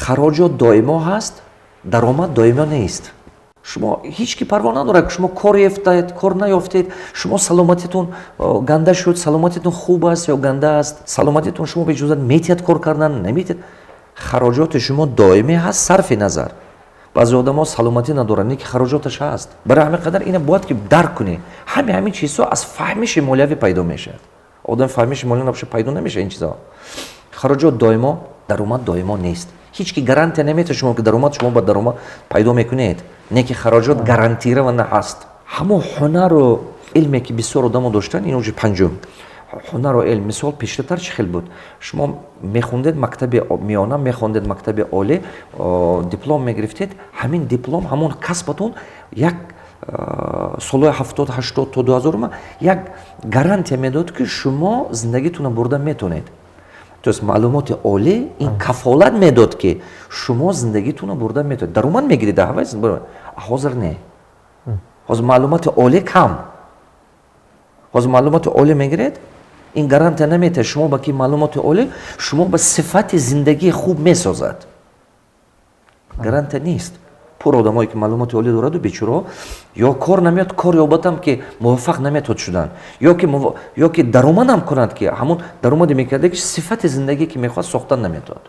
Хароҷот доимо ҳаст, даромад доимо нест. Шумо ҳеҷ ки парво надорад, ки шумо кор ёфтед, кор наёфтед, шумо саломатитон ганда шуд, саломатитон хуб аст ё ганда аст, саломатитон шумо ба иҷозат метиҳад кор кардан, наметиҳад, хароҷоти шумо доимӣ ҳаст, сарфи назар. Баъзе одамо саломатӣ надоранд, не ки хароҷоташ ҳаст. Барои ҳамин қадар ина бояд ки дарк кунӣ. Ҳамин чизҳо аз фаҳмиши молиявӣ пайдо мешавад. Одам фаҳмиши молиявӣ набошад, пайдо намешавад ин чизҳо. Хароҷот доимо, даромад доимо нест. Ҳеҷ ки гарантия наметиҳад шумо, ки даромад шумо ба даромад пайдо мекунед, не ки хароҷот гарантированно ҳаст. Ҳамон ҳунару илме, ки бисёр одамо доштанд, ин уже панҷум. Ҳунару илм, мисол, пештартар чӣ хел буд? Шумо мехондед мактаби миёна, мехондед мактаби олӣ, диплом мегирифтед. Ҳамин диплом, ҳамон касбатон як солҳои 70, 80 то 2000 як гарантия медод, ки шумо зиндагитонро бурда метавонед. То есть маълумоти олӣ ин кафолат медод, ки шумо зиндагитонро бурда метавонед, даромад мегиред. Ҳозир не, ҳозир маълумоти олӣ кам. Ҳозир маълумоти олӣ мегиред, ин гарантия наметиҳад шумо ба ки маълумоти олӣ шумо ба сифати зиндагии хуб месозад, гарантия нест. Пур одамое, ки маълумоти олӣ дораду, бечуро ё кор намеёд, кор ёбадам, ки муваффақ наметавод шудан, ё ки даромадам кунад, ки ҳамон даромаде мекарда, ки сифати зиндагие, ки мехоҳад, сохтан наметавод.